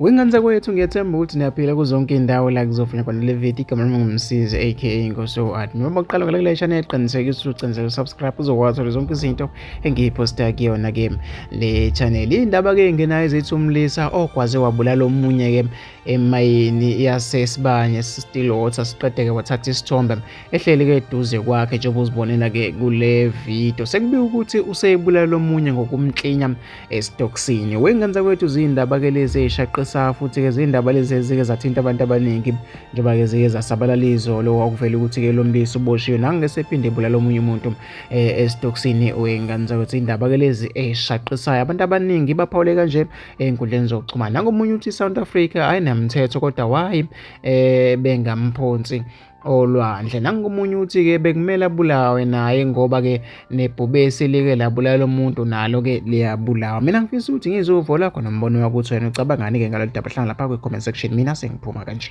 Wengane zakwethu, ngiyethemba ukuthi niyaphila kuzonke iy'ndawo la kuzovunywa khona le video. Igama lami nguMsizi aka Nkosi Admin. Uma uqala kule channel, qinisekisa ukuthi ucinzele usubscribe uzokwazi uthola zonke izinto engiyiphosta kuyona ke le channel. Iy'ndaba-ke ey'ngenayo zithi umlisa ogwaze wabulala omunye-ke emayini yaseSibanye Stillwater, siqedeke wathatha isithombe ehleli-ke eduze kwakhe njengoba uzibonela-ke kule video. Sekubikwa ukuthi useyibulala omunye ngokumklinya esitokisini. Wengane zakwethu, ziyindaba-ke lezi ey'shaqisayo futhi-ke ziyindaba lezi ezike zathinta abantu abaningi njengoba-ke zike zasabalala izolo, kwakuvela ukuthi-ke lo mlisa uboshiwe nangesephinde ebulala omunye umuntu esitokisini. Wengane zakwethu, iy'ndaba-ke lezi ey'shaqisayo, abantu abaningi baphawule kanje ey'nkundleni zokuxhumana. Nangomunye uthi South Africa ayinamthetho kodwa why bengamphonsi olwandle. Nangomunye uthi-ke bekumele abulawe naye ngoba-ke nebhubesi like labulala umuntu nalo-ke liyabulawa. Mina ngifisa ukuthi ngizwe uvo lakho nombono wakho ukuthi wena ucabangani-ke ngalolu daba. Hlala lapha kwi-comment section, mina sengiphuma kanje.